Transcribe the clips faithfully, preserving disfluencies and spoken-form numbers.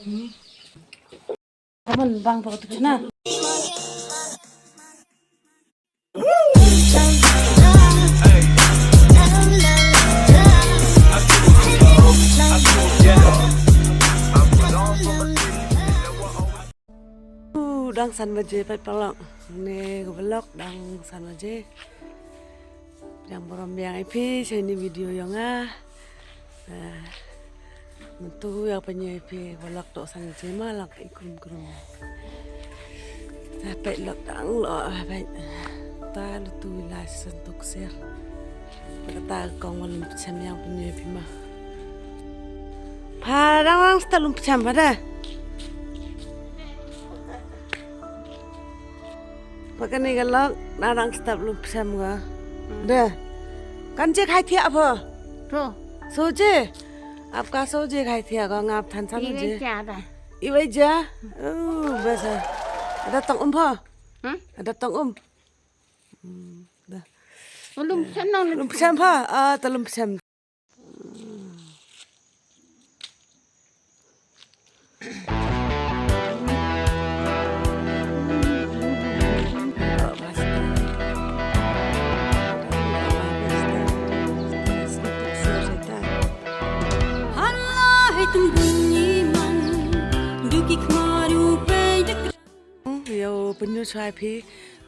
Kaman bang pa tu chna. Uh, dang san baje pat paralok. Ne ka vlog dang san baje. Dang burom biang ïa phi sha ine i video jong nga. Eh, mynta ïa pynïoh ïa phi vlog to san baje ma lok i krum krum. Ta peit lok dang lok peit. Ta lutu ila san tuk ser. Kata kong walum pyncham ïa pynïoh ïa phi ma. Pha dang dang sta lum pyncham pha da. Pha kane ka lok, na dang step lum pyncham ka. Da. Kan je khai thiah pha. To. So je. Ap ka so je khai thiah ka ngap than san je. Iwei ja da. Iwei ja. Oh, basa. Ada tong um pha. Hmm? Ada tong um. Hmm, da. Lum pyncham nang. Lum pyncham pha. Ah, ta lum pyncham. Ïa u pynïoh shuwa ïa phi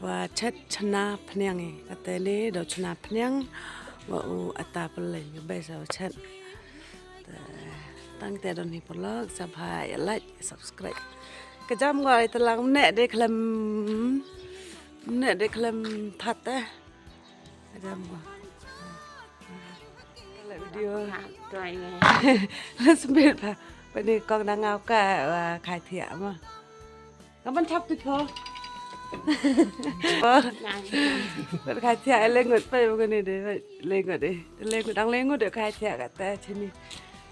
wa chet chna phniang i kata ne da u chna phniang wa u ata pynlei ka bai sa u chet. Tang te don hi paralok sa bha ïa like subscribe. Ka jam ngor ïa talang mne de khlem mne de khlem that eh. Ka jam ngor. Video. Let's meet pa. Pani kong na ngau ka wa khai thiah ma. Kaman chap tu ko. Ka khai thiah le ngut pa ko ni de le ngut de le ngut dang le ngut de khai thiah ka ta chini.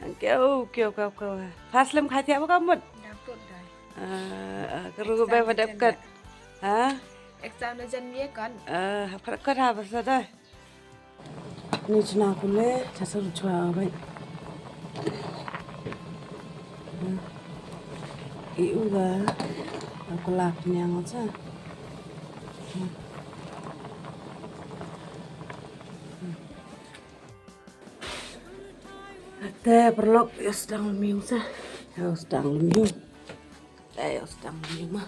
Ang keu keu keu keu. Pas lem khai thiah ma ka mut. Dapur dai. Ah, ka ru ba ba dap kat. Ha? Exam na jan ye kan. Ah, ha prak kat ha ba sa dai. Ni chna kule, cha sa ru chwa bai. I u ga, aku lap nyang cha. Ate paralok, ïa sdang lem ïung sa. Ïa sdang lem ïung. Ïa sdang lem ïung ma.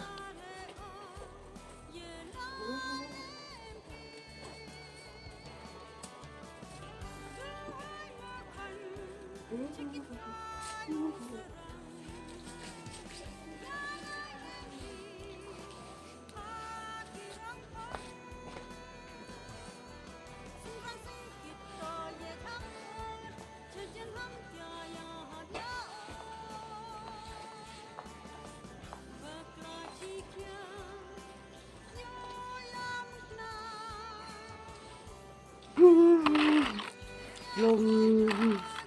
Lum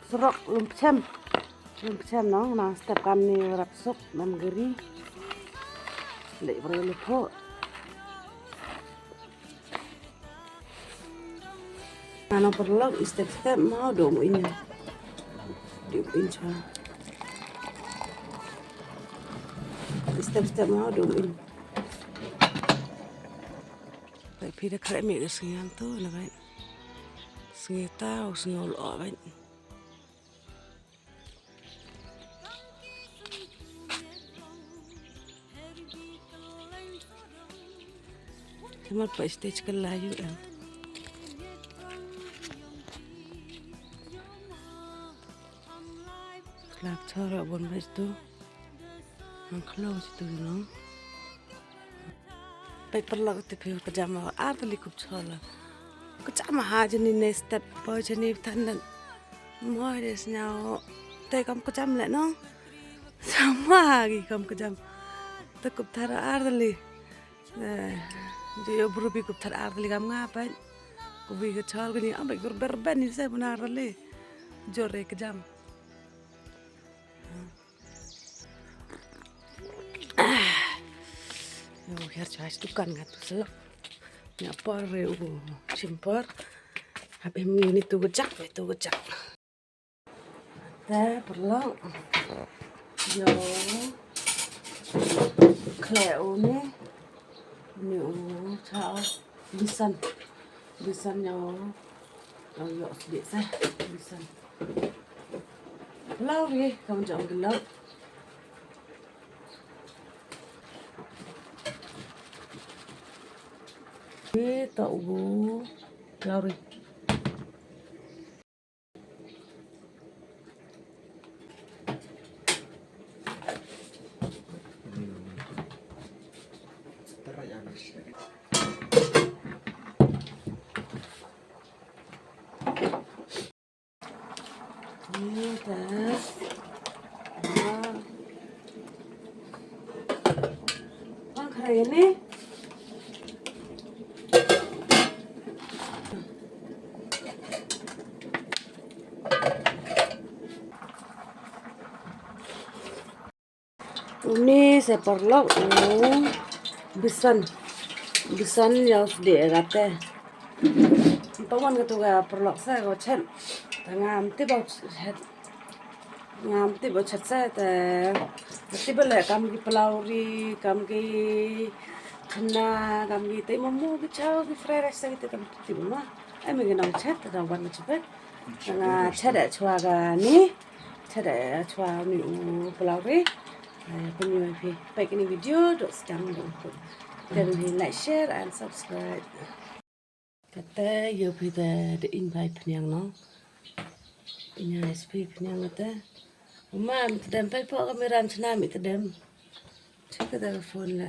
surok, lum pchem. Lum pchem nong, nang step kam ni rap suk, nam geri. Lek bro lepo. Nano paralok, step step mau dong in. Dong in cha. Step step mau dong in. Bai phi da khreh mih ka sngi hangto na bai. Sngi ta u sngi u lyoh bai. Te mat pa stage ka la ïoh em. Slap chora bon bai tu. Nang khlo situ nong. Peit paralok te phi ka jam ar tylli kup chor la. Ka jam ha jani ne step poi jani than dan. Moi de sñiaw. Te kam ka jam le nong. Sama gi kam ka jam. Te kup thar ar tylli. Eh, je yo bru bi kup thar ar tylli kam nga peit. Kup bi ka chor kani am bai gur ber ben ni se bun ar tylli. Jor re ka jam. Yo, hiar chwa dukan nga tu selok. Nya por re u chim por. Hap em ni tu gejak, tu gejak. Te paralok. Ïa u khleh u ne. Une u cha u. Bisan. Bisan ïa u. Ïa u ïoh sdih sa. Bisan. Palaw ri kam jong ki lok. Ri to u. Palaw ri. Ni ta. Wan khare ni. Uni se paralok u bisan. Bisan ïa u sdih kata. Pynwan katu ka paralok sa ko chet. Ngam tip ba chet. Ngam tip ba chet sa te. Tip ba le kam ki palaw ri, kam ki chna, kam ki te momo ki chow ki fried rice sa ki te tam tip ma. Ai me ki nang chet te dang wan chet. Nga chet da chwa ka ni. Chet da chwa ni u palaw ri. Pynïoh phi peit kane video dok sdang dok. Then phi like, share and subscribe. Kata ïoh phi da da ing bai pynïang no. Ing ai spi pynïang kata. Uma mi tdem peit pok kamera chna mi tdem. Check kata ka phone la.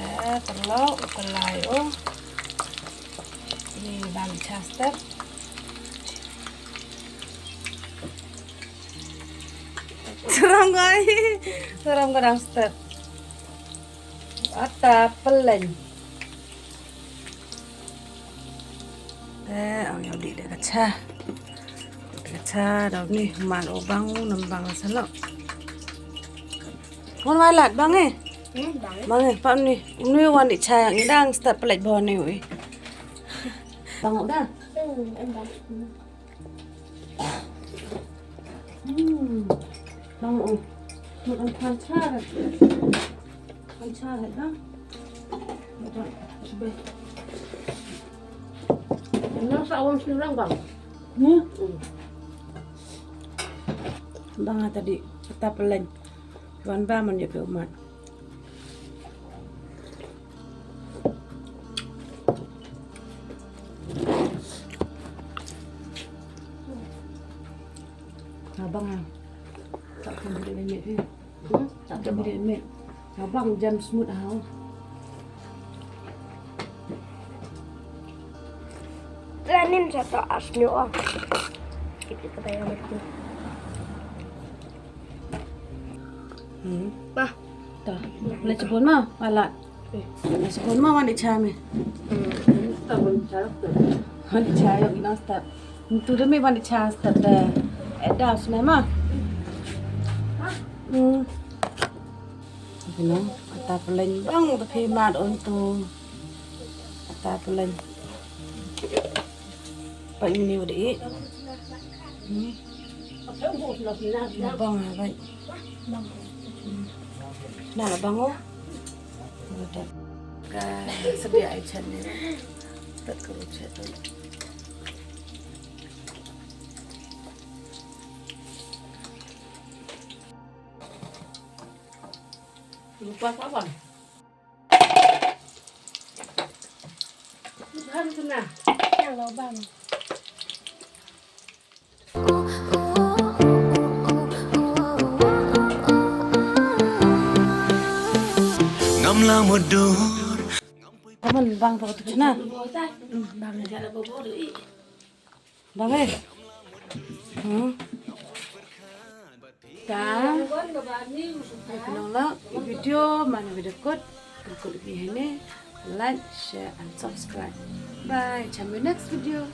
Eh, telok, telai, oh. Ni bang cha step. Seram kai. Seram ka dang step. Ata peleng. Eh, ang ïa u dih da ka cha. Da ka cha, da ni man u bang, nam bang sa lok. Ngon wai lad bang eh. Hmm, bang eh. Bang eh, pa ni. Ni wan dih cha, ngi dang start pelaj bha ni wi. Bang u da. Hmm, em bang. Hmm. Bang u. Mut an phan cha. Phan cha hai bang. Mut an be. Nang sa awam sini orang bang. Ni? Hmm. Bang ah tadi kita peleng. Wan ba man ïa phi umat. Abang ah. Tak pun dia met ni. Hmm? Tak pun dia met. Abang jam semut ah. Planin satu asli oh. Kita bayar itu. Hmm. Bah. Tah. Leit sha bun ma, Palat. Leit sha bun ma, wan ïa cha me. Wan ïa cha ïa ki nong stad. Tu de me wan ïa cha stad de. Eh, da sne ma. Hmm. Kata pyllein bang te phi mad un tu. Kata pyllein. Pynïoh de. Hmm. Bang, bang. Na la bang oh. Ka sedia ai channel. Tak kuru channel. Lupa kawan. Tuhan kena. Hello bang. Ngam la mudur. Kaman bang pa tu chna. Bang. Bang eh. Hmm. Ta. Ai khnang la video man video kut. Kut video ni. Like, share and subscribe. Bye. Cham next video.